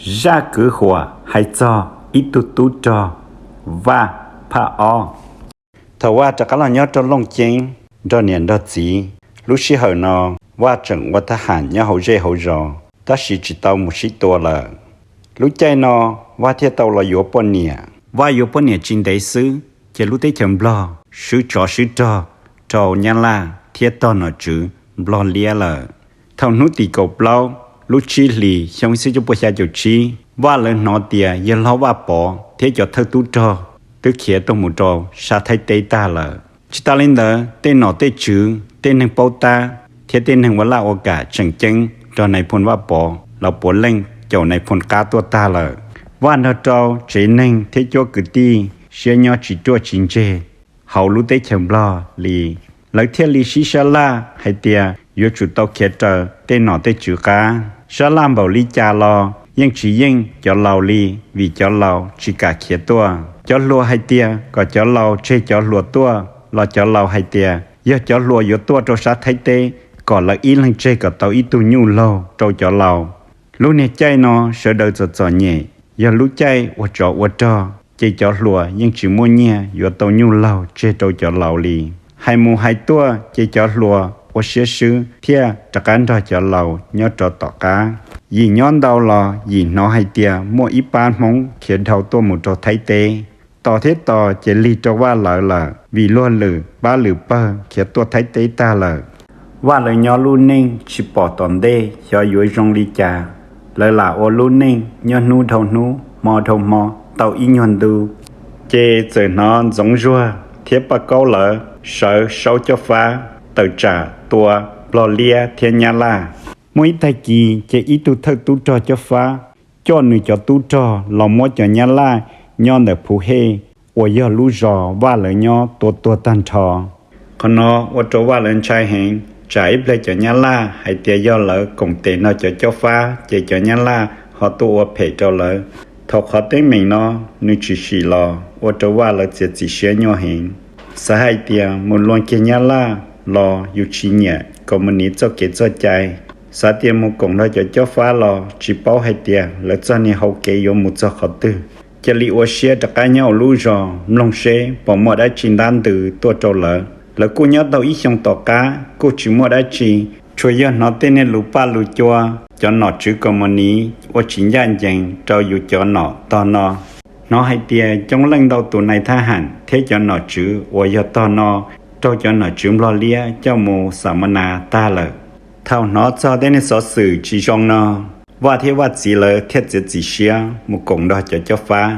Zaj kwv huam hais txog ib tug tub rog Vaj phaj ob. Thaum Vaj rov qab los nyob rau Looj Ceeb nrog niam nrog txiv, lub sij hawm no Vaj tseem ua thab ham nyob hauv zej hauv zos, tab sis tsis tau mus sib tua lawm. Lub caij no Vaj thiaj tau los yuav poj niam. Vaj yuav poj niam tsis ntev xwb, ces lub teb chaws Nplog swb tsov swb rog rau Nyab Laj thiab tog nom tswv Nplog liab lawm. Thaum hnub tim kaum plaub lub tsib hlis xyoo ib txhiab cuaj pua xya caum tsib, Vaj lawv hnov tias yawg hlob Vaj Pov thiab cov thawj tub rog twb khiav tuaj mus rau sab Thaib teb tag lawm. Tsis tas li ntawd, tej nom tej tswv, tej neeg paub tab thiab tej neeg ua laj ua kam tseem ceeb nrog nais phoo Vaj Pov los puav leej caum nais phoo qab tuaj tag lawm. Vaj nrog rau tsev neeg thiab cuab kwv tij siab nyob tsis ruaj tsis ntseg hauv lub teb chaws Nplog li. Lawv thiaj li sib sab laj hais tias yuav tsum tau khiav raws tej nom tej tswv qab. Sab laj npaum li cas los yeej tsis yeej cov laus li, vim cov laus tsis kam khiav tuaj. Cov hluas hais tias kom cov laus tseg cov hluas tuaj los cov laus hais tias yog cov hluas yuav tuaj rau sab Thaib teb, kom lawv ib leeg tseg kom tau ib tug nyuj laug rau cov laus. Lub niag caij no sawv daws txom txom nyem, yog lub caij ua tsov ua rog, ces cov hluas yeej tsis muaj nyiaj yuav tau nyuj laug tseg rau cov laus li. Hais mus hais tuaj ces cov hluas ua siab swb thiaj rov qab nrog cov laus nyob rov tom qab. Yim nyob ntau los yim hnov hais tias muaj ib pab Hmoob khiav dhau tuaj mus rau Thaib teb. Tos thiab tos ces lig rau Vaj lawv lawm, vim luag lwm pab lwm pawg khiav tuaj Thaib teb tag lawm. Vaj lawv nyob lub neej tsis pom tom ntej xyov yuav zoo li cas. Lawv lam ua lub neej nyob hnub dhau hnub, hmo dhau hmo, tau ib nyuag ntu, ces txawm hnov Ntxoov Zuag thiab Paj Kaub lawv sawv saub Cob Fab tawm tsam tua Nplog liab thiab Nyab Laj. Muaj ib tag kis ces ib tug thawj tub rog Cob Fab coj nws cov tub rog los muab cov Nyab Laj nyob ntawm Phuv Hej uas yog lub zos Vaj lawv nyob tua tuag tag nrho. Qhov no ua rau Vaj lawv ntshai heev, tsam ib pliag cov Nyab Laj hais tias yog lawv koom tes nrog cov Cob Fab ces cov Nyab Laj ho tuaj ua phem rau lawv. Thaum qhov teeb meem no nws tshwm sim los ua rau Vaj lawv txiav txim siab nyuaj heev. Xav hais tias mus luag kiag Nyab Laj los yus tsis nyiam kom mus niv txoj kev txoj cai. Xav tias mus koom nrog cov Cob Fab los tsis paub hais tias lawv txoj niag hau kev yuav mus txog qhov twg. Cia li ua siab rov qab nyob hauv lub zos mloog seb puas muaj dab tsi ntab ntws tuaj rau lawv. Lawv kuj nyob tau ib xyoo tom qab kuj tsis muaj dab tsi, tsuas yog hnov tej niag lus paj lus cua cov nom tswv kos mus niv ua tsis ncaj ncees rau yus cov nom tog no. Hnov hais tias coob leej ntau tus nais thab ham thiab cov nom tswv uas yog tog no raug cov nom tswv Nplog liab coj mus xam ma nas tag lawm. Thaum hnov txog tej niag xov xwm tsis zoo no, Vaj thiab Vaj txiv lawv thiaj txiav txim siab mus koom nrog cov Cob Fab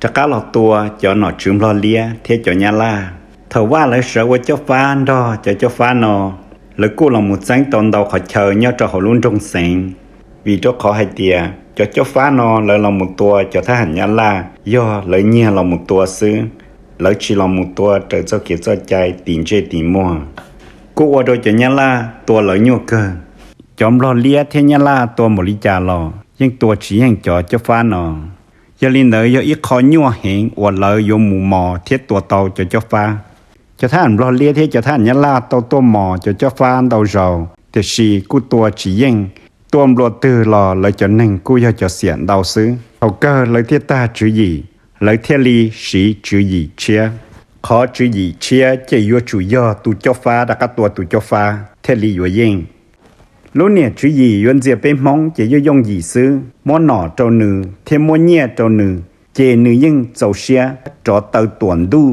rov qab los tua cov nom tswv Nplog liab thiab cov Nyab Laj. Thaum Vaj lawv sawv ua Cob Fab nrog cov Cob Fab no, lawv kuj los mus txeeb tau ntau qhov chaw nyob rau hauv lub nroog Xeev. Vim rau qhov hais tias cov Cob Fab no lawv los mus tua cov thab ham Nyab Laj yog lawv nyiag los mus tua xwb, lawv tsis los mus tua raws txoj kev txoj cai tim ntsej tim muag, kuj ua rau cov Nyab Laj tua lawv nyuaj kawg. Cov Nplog liab thiab Nyab Laj tua npaum li cas los yeej tua tsis yeej cov Cob Fab no. Yog li ntawd yog ib qho nyuaj heev uas lawv yuav mus mos thiab tua tau cov Cob Fab. Cov thab ham Nplog liab thiab cov thab ham Nyab Laj tau tuaj mos cov Cob Fab ntau zaus, tiam sis kuj tua tsis yeej. Tuaj nplua twg los lawv cov neeg kuj yog cov xiam ntau xwb. Thaum kawg lawv thiaj tag tswv yim, lawv thiaj li siv tswv yim tshiab. Qhov tswv yim tshiab ces yuav tsum yog tus Cob Fab rov qab tua tus Cob Fab thiaj li yuav yeej. Lub niam tswv yim yuav ntxias peb Hmoob ces yooj yooj yim xwb, muab nom rau nws thiab muab nyiaj rau nws, ces nws yeej txaus siab rov taw tuam ntuj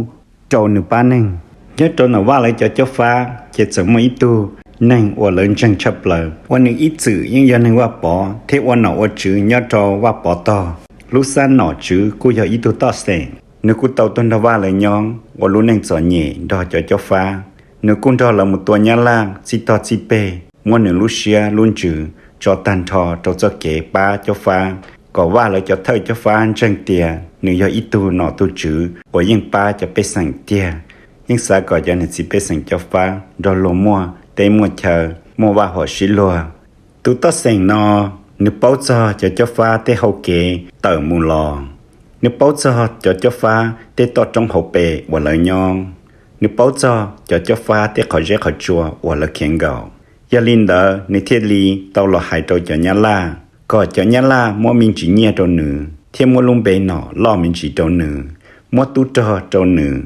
rau nws pab neeg. Nyob rau ntawm Vaj lawv cov Cob Fab ces txawm muaj ib tug neeg uas lawv ntseeg tshaj plaws uas nws ib txwm yeej yog neeg Vaj Pov thiab ua nom ua tswv nyob rau Vaj Pov tog. Lub xab nom tswv kuj yog ib tug toj xeem, nws kuj tau tuaj nrog Vaj lawv nyob ua lub neej txom nyem nrog cov Cob Fab. Nws kuj nrog lawv mus tua Nyab Laj txij tog txij peg, muab nws lub siab lub ntsws tso tag nrho rau txoj kev pab Cob Fab, kom Vaj lawv cov thawj Cob Fab ntseeg tias nws yog ib tug nom tug tswv uas yeej pab cov pej xeem tiag, yeej xav kom cov niam txiv pej xeem Cob Fab nrog luag muaj teb muaj chaw, muaj vaj huam sib luag. Tus toj xeem no, nws paub txog cov Cob Fab tej hau kev tawm mus los, nws paub txog cov Cob Fab tej toj roob hauv pes uas lawv nyob, nws paub txog cov Cob Fab tej qhov zeb qhov tsua uas lawv khiav nkaum. Yog li ntawd nws thiaj li tau los hais rau cov Nyab Laj, kom cov Nyab Laj muab me ntsis nyiaj rau nws thiab muab lub npe nom loj me ntsis rau nws, muab tub rog rau nws,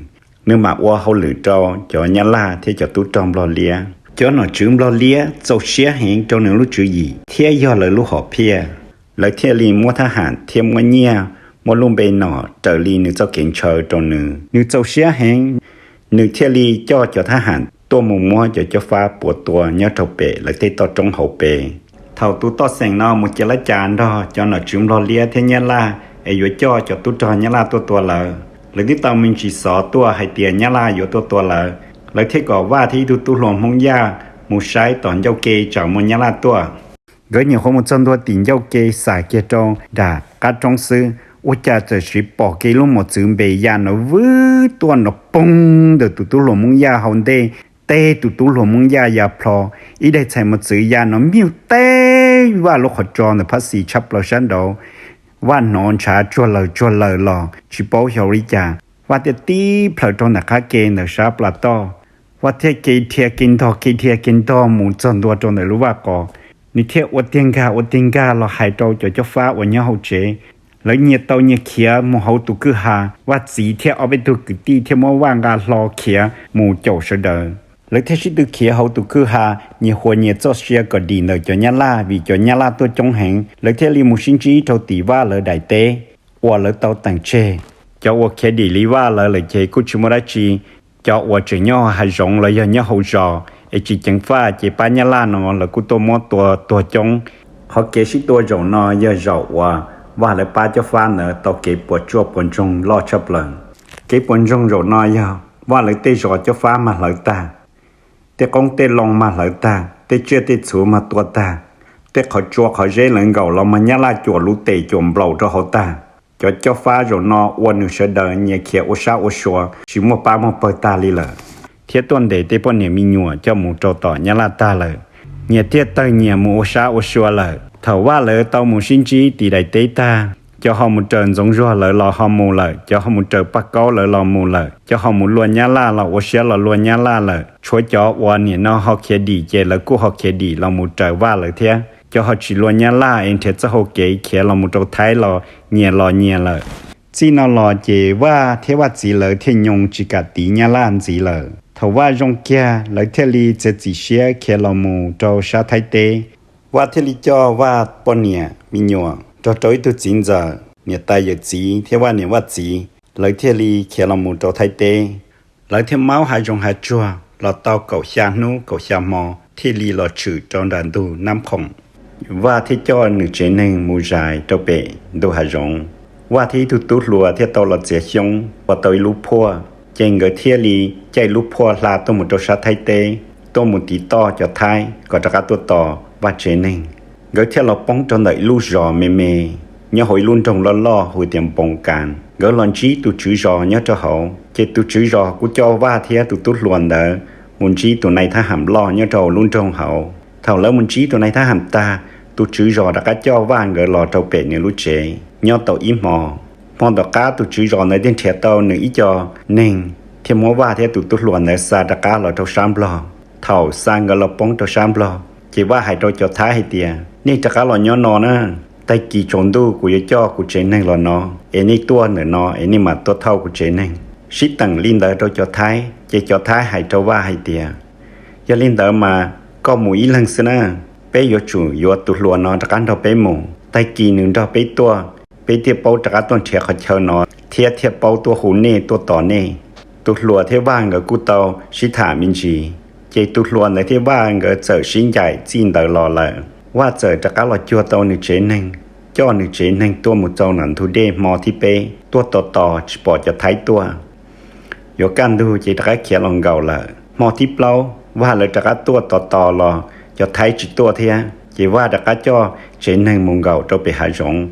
nws mam ua hauj lwm rau cov Nyab Laj thiab cov tub rog Nplog liab. Cov nom tswv Nplog liab txaus siab heev rau nws lub tswv yim thiab yog lawv lub hom phiaj, lawv thiaj li muab thab ham thiab muab nyiaj, muab lub npe nom raws li nws txoj kev ntshaw rau nws. Nws txaus siab heev, nws thiaj li coj cov thab ham tuaj mus muab cov cob fab puas tua nyob rau pem lawv tej toj roob hauv pes. Thaum tus toj xeem no mus cia lab cas nrog cov nom tswv Nplog liab thiab Nyab Laj es yuav coj cov tub rog Nyab Laj tuaj tua lawv, lawv twb tau me ntsis xov tuaj hais tias Nyab Laj yuav tuaj tua lawv, lawv thiaj kom Vaj thiab ib tug tub hluas Hmoob Yaj mus saib tom ncauj ke tsam muaj Nyab Laj tuaj. Nkawd nyuam qhuav mus txog ntua tim ncauj ke xam kiag rau nram qab roob xwb, ua cas txawm sis pom kiag ib lub mos txwv npe ya no vwb tuaj no poog ntawm tus tub hluas Hmoob Yaj hauv ntej, teb tus tub hluas Hmoob Yaj ya plho. Ib daig txhais mos txwv ya no miug teb Vaj lub qhov tso ntawm phab xis tshab plaws sab nraud. Vaj hnov ntshav tsuag lawm tsuag lawm los tsis paub xyov li cas, Vaj thiaj tib plhaws rau ntawm qab ke ntawm sab plas toj. Vaj thiaj ke dhia ke ntog ke dhia ke ntog mus txog ntua rau ntawm lub vaj qos. Nws thiaj ua tiag nkag ua tiag nkag los hais rau cov cob fab uas nyob hauv tsev. Lawv nyias tau nyias khiav mus hauv tus kwj ha. Vaj txiv thiab ob peb tug kwv tij thiaj muab Vaj nqa hlo khiav mus caum sawv daws. Lawv thiaj sib tw khiav hauv tus kwj ha, nyias huas nyias txoj sia kom dim ntawm cov Nyab Laj, vim cov Nyab Laj tuaj coob heev. Lawv thiaj li mus sib ntsib rau tim Vaj lawv daim teb uas lawv tau teem tseg. Cov uas khiav dim li Vaj lawv lawm ces kuj tsis muaj dab tsi. Cov uas tseem nyob hav zoov los yog nyob hauv zos es tsis ceev faj ces pab Nyab Laj no lawv kuj tuaj muab tua tuag coob. Qhov kev sib tua zaum no yog zaum uas Vaj lawv pab cob fab ntawd tau kev puas tsuaj puas ntsoog loj tshaj plaws. Kev puas ntsoog zaum no yog Vaj lawv tej zos cob fab mas hlawv tag, tej qoob tej loo mas hlawv tag, tej tsiaj tej txhu mas tua tag, tej qhov tsua qhov zeb lawv nkaum los mas Nyab Laj cuam lub tes cuam nplaum rau hauv tag. Cov cob fab zaum no ua nws sawv daws nyias khiav ua sab ua sua tsis muaj pab muaj pawg tag li lawm, thiab tuaj ntes tej poj niam me nyuam coj mus rau tom Nyab Laj tag lawm. Nyias thiaj tawg nyias mus ua sab ua sua lawm. Thaum Vaj lawv tau mus sib ntsib tim daim teb tag, cov ho mus raws Ntxoov Zuag lawv los ho mus lawm, cov ho mus raws Paj Kaub lawv los mus lawm, cov ho mus luag Nyab Laj los ua siab los luag Nyab Laj lawm. Tshuav cov uas nim no ho khiav dim ces lawv kuj ho khiav dim los mus raws Vaj lawv thiab. Cov ho tsis luag Nyab Laj es nrhiav txoj hau kev khiav los mus rau Thaib los nyias los nyias lawm. Txij no los ces Vaj thiab Vaj txiv lawv thiaj nyoo tsis kam tiv Nyab Laj ntxiv lawm. Thaum Vaj zoo kiag lawv thiaj li txiav txim siab khiav los mus rau sab Thaib teb. Vaj thiaj li coj Vaj poj niam me nyuam nrog rau ib tug txiv ntxawm, niam tais yawm txiv thiab Vaj niam Vaj txiv, lawv thiaj li khiav los mus rau Thaib teb. Lawv thiaj maub hav zoov hav tsuag los tau kaum xya hnub kaum xya hmo thiaj li los tshwm rau nram ntug Nab Phoom. Vaj thiaj coj nws tsev neeg mus zais rau pem ntug hav zoov. Vaj thiab ib tug tub hluas thiaj tau los txiav xyoob ua tau ib lub phuaj, ces nkawd thiaj li caij lub phuaj hla tuaj mus rau sab Thaib teb, tuaj mus tiv toj cov Thaib kom rov qab tuaj tos Vaj tsev neeg. Nkawd thiaj los poob rau ntawm ib lub zos me me nyob hauv ib lub nroog loj loj hu tias Npoos Kas. Nkawd los ntsib tus tswv zos nyob rau hauv, ces tus tswv zos kuj coj Vaj thiab tus tub hluas ntawd mus ntsib tus nais thab ham loj nyob rau hauv lub nroog hauv. Thaum lawv mus ntsib tus nais thab ham tag, tus tswv zos rov qab coj Vaj nkawd los rau pem nws lub tsev nyob tau ib hmo. Hmo tom qab tus tswv zos ntawd thiaj nrhiav tau nws ib co neeg thiaj muab Vaj thiab tus tub hluas ntawd xa rov qab los rau sab Nplog. Thaum xa nkawd los poob rau sab Nplog ces Vaj hais rau cov Thaib hais tias, nej rov qab los nyob no na, tag kis tsaus ntuj kuv yuav coj kuv tsev neeg los no, es nej tuaj ntawm no es nej mam tuaj thauj kuv tsev neeg. Sib teem li ntawd rau cov Thaib ces cov Thaib hais rau Vaj hais tias, yog li ntawd mas koj mus ib leeg xwb na, peb yuav tsum yuav tus hluas no rov qab nrog peb mus, tag kis nws nrog peb tuaj, peb thiaj paub rov qab tuaj nrhiav qhov chaw no thiab thiaj paub tuaj hu nej tuaj tos nej. Tus hluas thiab Vaj nkawd kuj tau sib tham me ntsis, ces tus hluas ntawd thiab Vaj nkawd txawm sib ncaim txij ntawd los lawm. Vaj txawm rov qab los cuag tau nws tsev neeg, coj nws tsev neeg tuaj mus txog ntawm ntug dej hmo thib peb, tuaj tos tos tsis pom cov Thaib tuaj. Yuav kaj ntug ces rov qab khiav los nkaum lawm. Hmo thib plaub Vaj lawv rov qab tuaj tos tos los cov Thaib tsis tuaj thiab, ces Vaj rov qab coj tsev neeg mus nkaum rau pem hav zoov.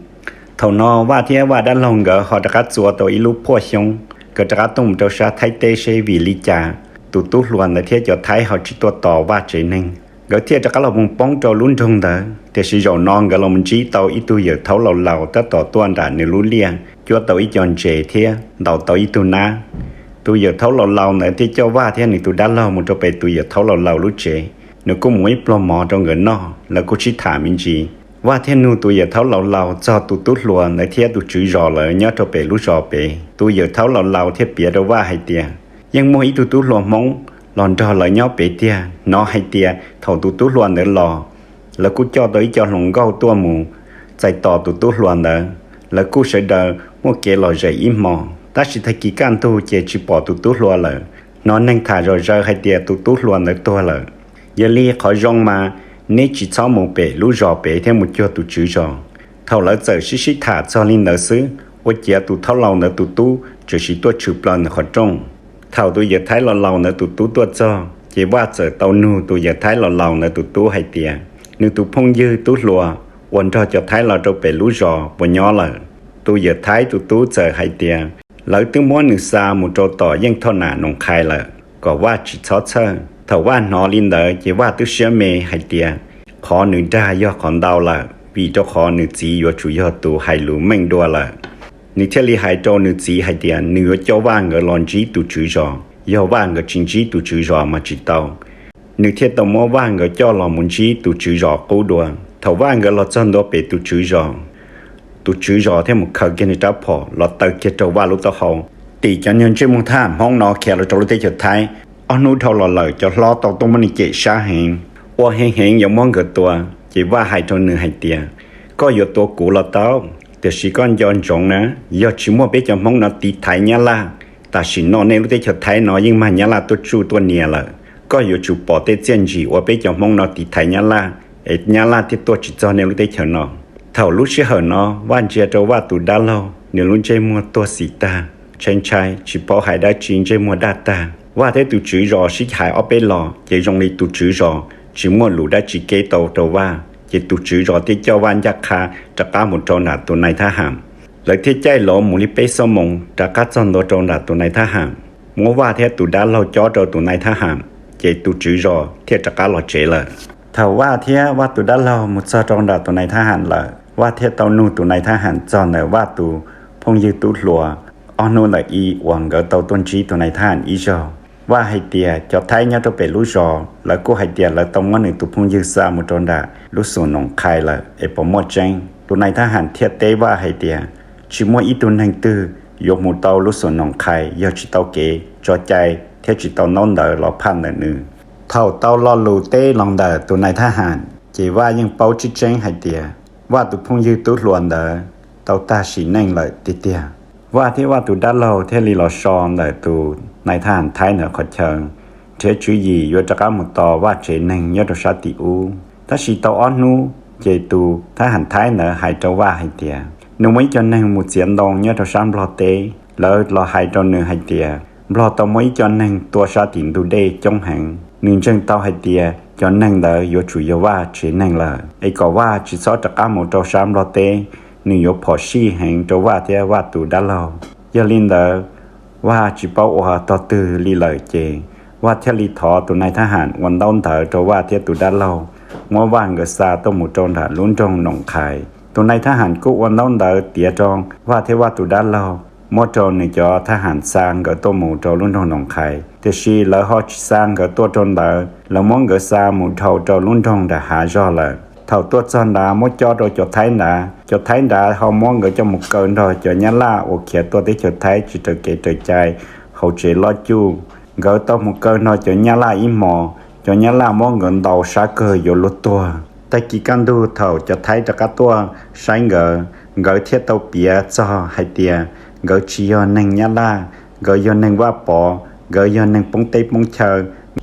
Thaum no Vaj thiab Vaj dab laug nkawd ho rov qab txua tau ib lub phuaj xyoob, nkawd rov qab tuaj mus rau sab Thaib teb seb vim li cas tus tub hluas ntawd thiab cov Thaib ho tsis tuaj tos Vaj tsev neeg. Nkawd thiaj rov qab los mus poob rau lub nroog ntawd, tiam sis zaum no nkawd los mus ntsib tau ib tug yawm thaub laus laus tab tom tuaj nram nws lub liaj cuab tau ib co ntses thiab ntaus tau ib tug nab. Tus yawm thaub laus laus ntawd thiaj coj Vaj thiab nws tus dab laug mus rau pem tus yawm thaub laus laus lub tsev. Nws kuj muab ib pluag mov rau nkawd noj, lawv kuj sib tham me ntsis. Vaj thiaj nug tus yawm thaub laus laus txog tus tub hluas ntawd thiab tus tswv zos lawv nyob rau pem lub zos pem. Tus yawm thaub laus laus thiaj piav rau Vaj hais tias, yeej muaj ib tug tub hluas Hmoob los nrog lawv nyob pem tiag. Hnov hais tias thaum tus tub hluas ntawd los, lawv kuj coj tau ib co hluas nkauj tuaj mus txais tos tus tub hluas ntawd. Lawv kuj sawv daws muaj kev lom zem ib hmos, tab sis tag kis kaj ntug ces tsis pom tus tub hluas lawm. Hnov neeg tham zom zaws hais tias tus tub hluas ntawd tuag lawm. Yog li qhov zoo mas neb tsis txhob mus pem lub zos pem thiab mus cuag tus tswv zos. Thaum lawv txawm sib sib tham txog li ntawd xwb, ua ciav tus thaub laus ntawd tus tub tseem sim tuaj tshwm plaws ntawm qhov rooj. Thaum tus yawm thaib laus laus ntawd tus tub tuaj txog ces Vaj txawm tau nug tus yawm thaib laus laus ntawd tus tub hais tias, nws tus phooj ywg tub hluas uas nrog cov thaib los rau pem lub zos puas nyob lawm? Tus yawm thaib tus tub txawm hais tias, lawv twb muab nws xa mus rau tom yeej thoj nam Noos Qhais lawm, kom Vaj tsis txhob txhawj. Thaum Vaj hnov li ntawd ces Vaj twb siab me hais tias, qhov nws dag yog qhov ntau lawm, vim rau qhov nws txiv yuav tsum yog tus hais lus meej dua lawm. Nws thiaj li hais rau nws txiv hais tias nws yuav coj Vaj nkawd los ntsib tus tswv zos, yog Vaj nkawd tsis ntsib tus tswv zos mas tsis tau. Nws thiaj tau muab Vaj nkawd coj los mus ntsib tus tswv zos qub dua. Thaum Vaj nkawd los txog ntua pem tus tswv zos, tus tswv zos thiaj mus khaws kiag nws rab phom los taw kiag rau Vaj lub taub hau. Tim cov niag ntsej muag thab ham Hmoob no khiav los rau lub teb chaws Thaib, ob hnub dhau los lawm cov hlob tau tuaj muab nws cem sab heev, ua heev heev yuav muab nkawd tua. Ces Vaj hais rau nws hais tias, koj yuav tua kuv los tau, tiam sis koj nco ntsoov na, yog tsis muaj peb cov Hmoob no tiv thaiv Nyab Laj, tam sim no nej lub teb chaws Thaib no yeej mag Nyab Laj tuaj tsuj tuaj nias lawm. Koj yuav tsum pom tej txiaj ntsim uas peb cov Hmoob no tiv thaiv Nyab Laj, es Nyab Laj thiaj tuaj tsis txog nej lub teb chaws no. Thaum lub sij hawm no Vaj ntsia rau Vaj tus dab laug, nws lub ntsej muag tuag xim tag, ntshai ntshai tsis paub hais dab tsi, ntsej muag daj tag. Vaj thiab tus tswv zos sib hais ob peb los ces zoo li tus tswv zos tsis muaj lus dab tsi keb tau rau Vaj, ces tus tswv zos thiaj coj Vaj ncaj qha rov qab mus rau nram tus nais thab ham. Lawv thiaj caij lov mus li peb xuab moos rov qab txog ntua rau nram tus nais thab ham, muab Vaj thiab tus dab laug cob rau tus nais thab ham, ces tus tswv zos thiaj rov qab los tsev lawm. Thaum Vaj thiab Vaj tus dab laug mus txog rau nram tus nais thab ham lawm, Vaj thiaj tau nug tus nais thab ham txog ntawm Vaj tus phooj ywg tub hluas ob hnub ntawm i uas nkawd tau tuaj ntsib tus nais thab ham ib zaug. Vaj hais tias cov Thaib nyob rau pem lub zos lawv kuj hais tias lawv tau muab nws tus phooj ywg xa mus rau nram lub xus Noos Qhais lawm es puas muaj tseeb. Tus nais thab ham thiaj teb Vaj hais tias, tsis muaj ib tug neeg twg yuav mus tau lub xus Noos Qhais yog tsis tau kev tso cai thiab tsis tau ntaub ntawv los phaj ntawm nws. Thaum tau lo lus teb los ntawm tus nais thab ham, ces Vaj yeej paub tseeb tseeb hais tias Vaj tus phooj ywg tub hluas ntawd tau tag sim neej lawm tiag tiag. Vaj thiab Vaj tus dab laug thiaj li los so ntawm tus nais thab ham Thaib ntawd qhov chaw, nrhiav tswv yim yuav rov qab mus tos Vaj tsev neeg nyob rau sab tim ub. Tab sis tau ob hnub ces tus thab ham Thaib ntawd hais rau Vaj hais tias, nws muaj ib co neeg mus txiav ntoo nyob rau sab Nplog teb, lawv los hais rau nws hais tias Nplog tau muaj ib co neeg tua sab tim ntug dej coob heev. Nws ntseeg tau hais tias cov neeg ntawd yuav tsum yog Vaj tsev neeg lawm, es kom Vaj tsis txhob rov qab mus rau sab Nplog teb, nws yuav phom sij heev rau Vaj thiab Vaj tus dab laug. Yog li ntawd, Vaj tsis paub ua tog twg li lawm ces Vaj thiaj li thov tus nais thab ham ua ntaub ntawv rau Vaj thiab tus dab laug, muab Vaj nkawd xa tuaj mus rau nram lub nroog Noos Qhais. Tus nais thab ham kuj ua ntaub ntawv tiav rau Vaj thiab Vaj tus dab laug, muab rau nws cov thab ham xa nkawd tuaj mus rau lub nroog Noos Qhais. Tiam sis lawv ho tsis xa nkawd tuaj rau ntawd, lawv muab nkawd xa mus dhau rau lub nroog nram hav zog lawm. Thaum tuaj txog nrad muab cob rau cov Thaib nrad, cov Thaib nrad ho muab nkawd coj mus kaw nrog cov Nyab Laj uas khiav tuaj teb chaws Thaib tsis raws kev raws cai hauv tsev loj cuj. Nkawd tau mus kaw nrog cov Nyab Laj ib hmos, cov Nyab Laj muab nkawd ntaus sab kawg yuav luag tuag. Tag kis kaj ntug thaum cov Thaib rov qab tuaj saib nkawd, nkawd thiaj tau piav txog hais tias nkawd tsis yog neeg Nyab Laj, nkawd yog neeg Vaj Pov, nkawd yog neeg poob teb poob chaw,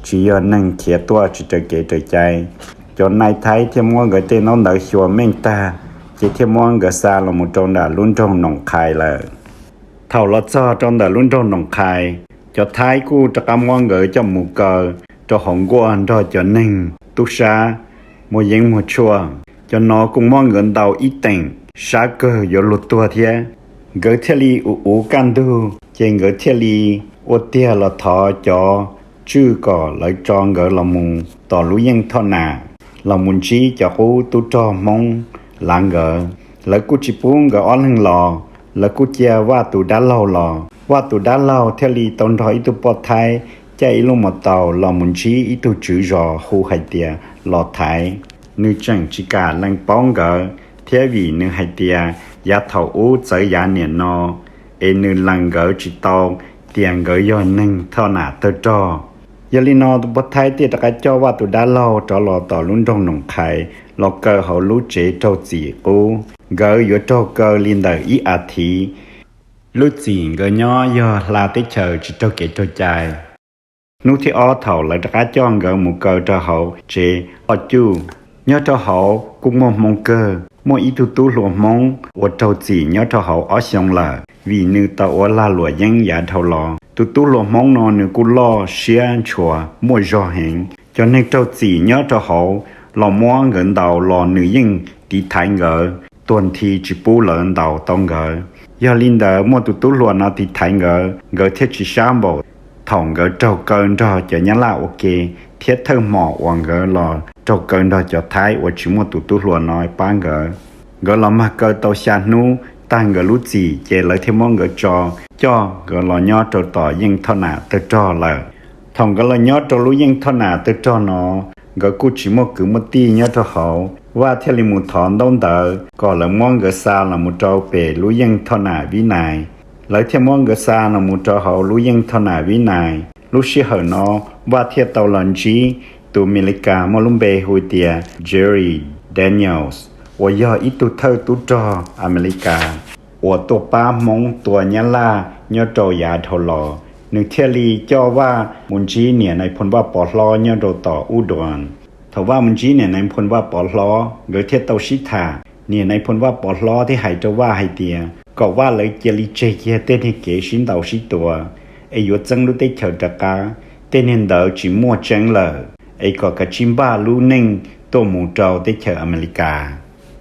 tsis yog neeg khiav tuaj tsis raws kev raws cai. Cov nais Thaib thiaj muab nkawd tej ntaub ntawv xyuas meej tag, ces thiaj muab nkawd xa los mus rau nram lub nroog Noos Qhais lawm. Thaum los txog rau ntawm lub nroog Noos Qhais, cov Thaib kuj rov qab muab nkawd coj mus kaw rau hauv nkuaj nrog cov neeg tub sab muaj yeeb muag tshuaj. Cov no kuj muab nkawd ntaus ib teem sab kawg yuav luag tuag thiab. Nkawd thiaj li ua uv kaj ntug, ces nkawd thiaj li ua tiag los thov cov tswj kom lawv tso nkawd los mus tom lub yeej thoj nam, los mus ntsib cov qub tub rog Hmoob lav nkawd. Lawv kuj tsis pub nkawd ob leeg los, lawv kuj cia Vaj tus dab laug los. Vaj tus dab laug thiaj li tau nrog ib tug poj Thaib caij ib lub mos taus los mus ntsib ib tug tswv zos hu hais tias Los Thaiv. Nws tseem tsis kam lees paub nkawd thiab vim nws hais tias yav thaum ub txawv yav niam no, es nws lees nkawd tsis tau tias nkawd yog neeg thoj nam tawg rog. Yog li no tus poj thaib thiaj rov qab coj Vaj tus dab laug rov los tom lub nroog Noom Qhais los kaw hauv lub tsev raug txim qub. Nkawd yuav raug kaw li ntawm ib as thiv. Lub txim nkawd nyob yog hla teb chaws tsis raug kev raug cai. Hnub thib ob thaum lawv rov qab coj nkawd mus kaw rau hauv tsev qoj cuj. Nyob rau hauv kuj muaj Hmoob kawg, muaj ib tug tub hluas Hmoob uas raug txim nyob rau hauv ob xyoo lawm vim nws tau ua lag luam yeeb yav dhau los. Tus tub hluas Hmoob no nws kuj loj siab ntshua muaj zog heev. Cov neeg raug txim nyob rau hauv los muab nkawd ntaus los nws yeej tiv thaiv nkawd tuag nthi tsis pub lawv ntaus tau nkawd. Yog li ntawd muaj tus tub hluas no tiv thaiv nkawd, nkawd thiaj tsis sab npaum thaum nkawd raug kaw nrog cov Nyab Laj ua ke, thiab thawj hmo uas nkawd los raug kaw nrog cov Thaib uas tsis muaj tus tub hluas no pab nkawd. Nkawd los mag kaw tau xya hnub, tag nkawd lub txim ces lawv thiaj muab nkawd tso, coj nkawd los nyob rau tom yeej thoj nam tawg rog lawm. Thaum nkawd los nyob rau lub yeej thoj nam tawg rog no, nkawd kuj tsis muaj kwv muaj tij nyob rau hauv. Vaj thiaj li mus thov ntaub ntawv kom lawv muab nkawd xa los mus rau pem lub yeej thoj nam Vib Nais. Lawv thiaj muab nkawd xa los mus rau hauv lub yeej thoj nam Vib Nais. Lub sij hawm no, Vaj thiaj tau los ntsib tus Amelikas muaj lub npe hu tias Jerry Daniels, uas yog ib tug thawj tub rog Amelikas uas tuaj pab Hmoob tua Nyab Laj nyob rau yav dhau los. Nws thiaj li coj Vaj mus ntsib niam Nais Phoo Vaj Pov Hlob nyob rau tom Ub Duas. Thaum Vaj mus ntsib niam Nais Phoo Vaj Pov Hlob, nkawd thiaj tau sib tham. Niam Nais Phoo Vaj Pov Hlob thiaj hais rau Vaj hais tias kom Vaj lawv cia li tseg kiag tej niag kev sib ntaus sib tua, es yuav txeeb lub teb chaws rov qab. Tej niag ntawd tsis muaj tseeb lawm, es kom kav tsij npaj lub neej tuaj mus rau teb chaws Amelikas.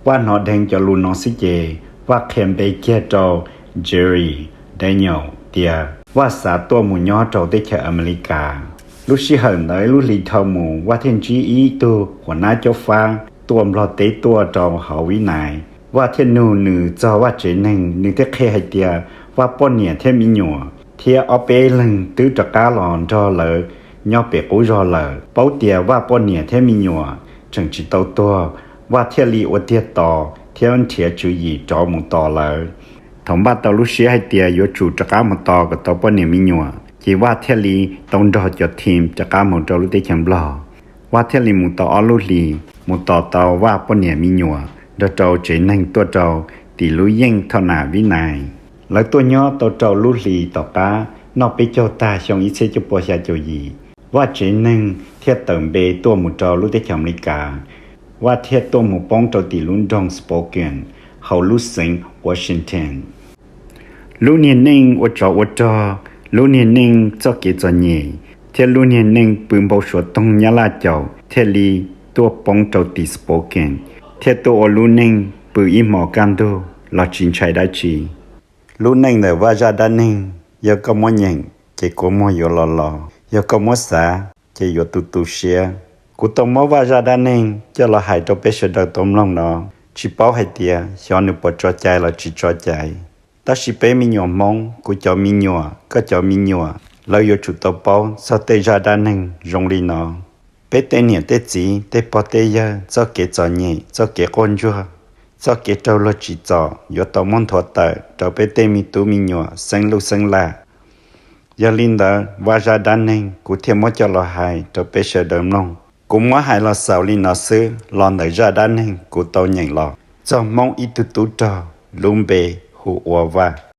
Vaj hnov dheev cov lus no xwb ces Vaj qhia npe kiag rau Jerry Daniel tias Vaj xav tuaj mus nyob rau teb chaws Amelikas. Lub sij hawm ntawd ib lub hlis dhau mus, Vaj thiaj ntsib ib tug huam nab cob fab tuaj Nplog teb tuaj rau hauv Vib Nais. Vaj thiaj nug nws txog Vaj tsev neeg, nws thiaj qhia hais tias Vaj poj niam thiab me nyuam thiab ob peb leeg twb rov qab los nrog lawv nyob pem qub zog lawm. Paub tias Vaj poj niam thiab me nyuam tseem tsis tau tuag, Vaj thiaj li ua tiag tos thiab nrhiav tswv yim rov mus tos lawv. Thaum npaj tau lub siab hais tias yuav tsum rov qab mus tos kom tau poj niam me nyuam, ces Vaj thiaj li tau nrog cov team rov qab mus rau lub teb chaws Nplog. Vaj thiaj li mus tau ob lub hlis, mus tos tau Vaj poj niam me nyuam nrog rau tsev neeg tuaj rau tim lub yeej thoj nam Vib Nais. Lawv tuaj nyob tau rau lub hlis tom qab, noj peb caug tag xyoo ib txhiab cuaj pua xya caum yim, Vaj tsev neeg thiaj tawm npe tuaj mus rau lub teb chaws Amelikas. Vaj thiaj tuaj mus poob rau tim lub nroog Spokane hauv lub xeev Washington. Lub niag neej ua tsov ua rog, lub niag neej txoj kev txom nyem, thiab lub niag neej pw npau suav toog Nyab Laj caum thiaj li tuaj poob rau tim Spokane, thiaj tuaj ua lub neej pw ib hmos kaj ntug los tsis ntshai dab tsi. Lub neej ntawm Vaj zaj dab neeg, yog koj muab nyeem ces kua muag yuav los los, yog koj muab xav ces yuav tu tu siab. Kuv tau muab Vaj zaj dab neeg coj los hais rau peb sawv daws tau mloog no, tsis paub hais tias xyov nws puas tso cai los tsis tso cai. Tab sis peb me nyuam Hmoob, kuv cov me nyuam, koj cov me nyuam, lawv yuav tsum tau paub txog tej zaj dab neeg zoo li no. Peb tej niam tej txiv, tej pog tej yawg txoj kev txom nyem, txoj kev quaj ntsuag, txoj kev raug luag tsim txom yuav tau muab nthuav tawm rau peb tej me tub me nyuam xeeb luj xeeb laj. Yog li ntawd, Vaj zaj dab neeg kuv thiaj muab coj los hais rau peb sawv daws mloog. Kuv muab hais los xaus li no xwb, los ntawm zaj dab neeg kuv tau nyeem los txog Hmoob ib tug tub rog lub npe hu ua Vaj.